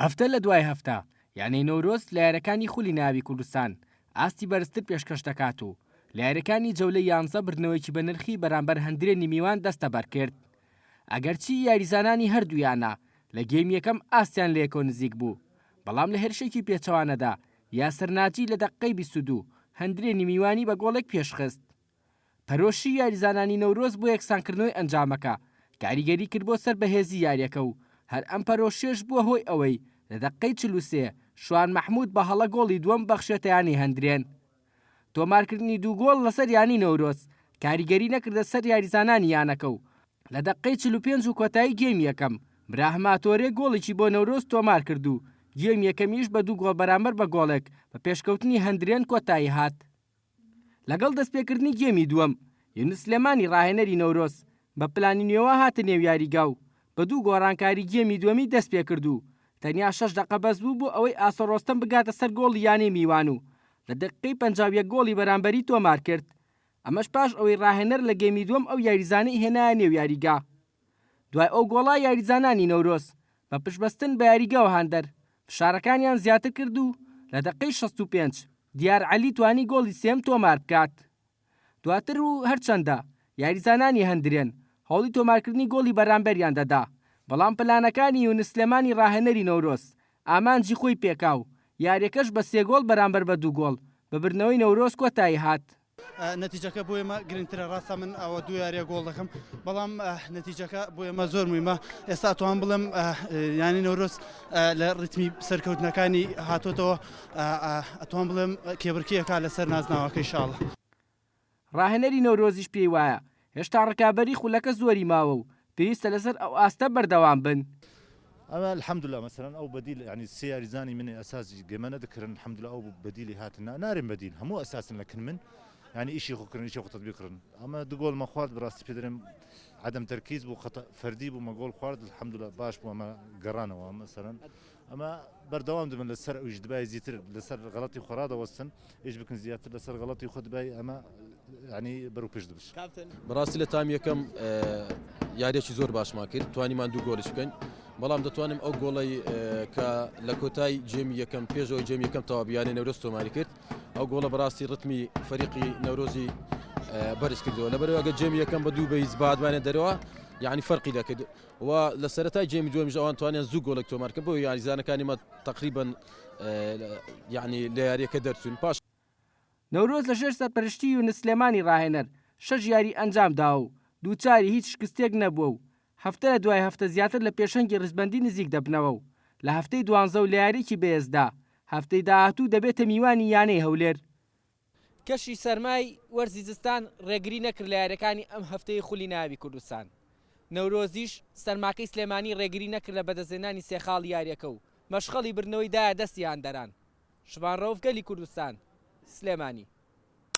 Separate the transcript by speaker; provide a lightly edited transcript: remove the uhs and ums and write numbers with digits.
Speaker 1: هەفتە لە دوای هەفتە یانەی نەورۆز لە یاریەکانی خولی ناوی کوردستان ئاستی بەرزتر پێشکەش دەکات و لە یاریەکانی جەولەی یانزە بردنەوەیەکی بەنرخی بەرامبەر هەندرێنی میوان دەستەبەر کرد. ئەگەرچی یاریزانانی هەردوو یانە لە گێمی یەکەم ئاستیان لەیەکەوە نزیک بوو، بەڵام لە هێرشێکی پێچەوانەدا یاسر ناجی لە دەقیقەی 22 هەندرێنی میوانی بە گۆڵێک پێشخست. پەرۆشی یاریزانانی نەورۆز بۆ یەکسانکردنەوەی ئەنجامەکە کاریگەری کرد بۆ سەر بەهێزی یاریەکە و هەر ئەم پەرۆشیەش بووە هۆی ئەوەی لە دەقیقەی 43 شوان مەحمود بە هەڵە گۆڵی دووەم ببەخشێتە یانەی هەندرێن. تۆمارکردنی دوو گۆڵ لەسەر یانەی نەورۆز کاریگەری نەکردە سەر یاریزانانی یانەکە و لە دەقیقەی 45 و کۆتایی گێمی یەکەم براهما تۆرێ گۆڵێکی بۆ نەورۆز تۆمارکرد و گێمی یەکەمیش بە دوو گۆڵ بەرامبەر بە گۆڵێک بە پێشکەوتنی هەندرێن کۆتایی هات. لەگەڵ دەستپێکردنی گێمی دووەم، یونس سلێمانی راهێنەری نەورۆز بە پلانی نوێوە هاتە نێو یاریگا و بە دوو گۆڕانکاری گێمی دووەمی دەستپێکرد و تەنیا شەش دەقە بەس بوو بۆ ئەوەی ئاسۆ رۆستەم بگاتە سەر گۆڵی یانەی میوان و لە دەقیقەی 51 گۆڵی بەرامبەری تۆمارکرد، ئەمەش پاش ئەوەی راهێنەر لە گێمی دووەم ئەو یاریزانەی هێنایە نێو یاریگا. دوای ئەو گۆڵە یاریزانانی نەورۆز بە پشتبەستن بە یاریگا و هاندەر فشارەکانیان زیاتر کرد و لە دەقەی 65 دیار عەلی توانی گۆڵی سێیەم تۆمار بکات. دواتر و هەرچەندە یاریزانانی هەندرێن هەوڵی تۆمارکردنی گۆڵی بەرامبەریان دەدا، بەڵام پلانەکانی یونس سلێمانی راهێنەری نەورۆز ئامانجی خۆی پێکا و یارییەکەش بە سێ گۆڵ بەرامبەر بە دوو گۆڵ بە بردنەوەی نەورۆز کۆتایی هات.
Speaker 2: نەتیجەکە بۆ ئێمە گرنگترە ڕاستە من ئەوە دوو یاریە گۆڵ دەکەم بەڵام نەتیجەکە بۆ ئێمە زۆر مویمە ئێستا توان بڵێم یانی نەورۆز لە ڕیتمی سەرکەوتنەکانی هاتۆتەوە ئەتوان بڵێم کێبرکێکا لەسەر نازناوەکەی شاڵ.
Speaker 1: ڕاهێنەری نەورۆزیش پێی وایە هێشتا ڕکابەری خولەکە زۆری ماوە و پێویستە لەسەر ئەو ئاستە بەردەوام بن.
Speaker 3: ئەمە الحمدللە مەسەلەن ئەو بەدیل یانی سێ یاریزانی منی ئەساسی گەمە نەدەکردن الحمدللە ئەو بەدیلی هاتن نا نارێن بەدیل هەموو ئەساسن لە کن من یانی ئیشی خۆ کردن ئیشی خۆ تەتبیق کردن ئەمە دو گۆڵ مە خوارد بەڕاستی پێ دەرێم عدم ترکیز بوو خەتە فەردی بوو مە گۆڵ خوارد الحمدللە باش بوو ئەمە گەڕانەوە مەسەلەن ئەمە بەردەوام دەبن لەسەر ئەویش دبای زیتر لەسەر غەڵەتی خۆ ڕادەوەستن ئیش بکەن زیاتر لەسەر غەڵەتی خۆ دبای ئەمە ینی بەرەو پێش دەبش.
Speaker 4: بەڕاستی لە تامی یەکەم یاریەکی زۆر باشمان کرد توانیمان دوو گۆلیش بکەین بەڵام دەتوانم ئەو گۆڵی کە لە کۆتای جێمی یەکەم پێشەوەی جێمی یەکەم تەواو یانەی نەورۆز تۆماری کرد ئەو گۆڵە بەڕاستی ڕتمی فەریقی نەورۆزی بەرز کردەوە لەبەرەوە ئەگەر جێمی یەکەم بە دوو بەیز بادمانە دەرەوە یعنی فەرقی دەکرد و لە سەرەتای جێمی دووەمیش ئەوان توانیان زوو گۆڵێک تۆمار کەن بۆ یاریزانەکانی مە تقریبا یعنی لە یاریەکە دەرچوون پاش
Speaker 1: نەورۆز لە ژێر سەرپەرشتی یونس سلێمانی راهێنەر شەش یاری ئەنجامداوە و دووچاری هیچ شکستێک نەبووە و هەفتە لە دوای هەفتە زیاتر لە پێشەنگی ریزبەندی نزیک دەبنەوە و لە هەفتەی دوانزە و لە یاریی بەهێزدا هەفتەی داهاتوو دەبێتە میوانی یانەی هەولێر. کەشی سەرمای وەرزی زستان رێگری نەکرد لە یارییەکانی ئەم هەفتەی خولی نایابی کوردستان. نەورۆزیش سەرماکەی سلێمانی رێگری نەکرد لە بەدەستهێنانی سێ خاڵی یارییەکە و مەشخەڵی بردنەوەی دایە دەستی هاندەران. شڤان رەوف گەلی کوردستان، سلێمانی.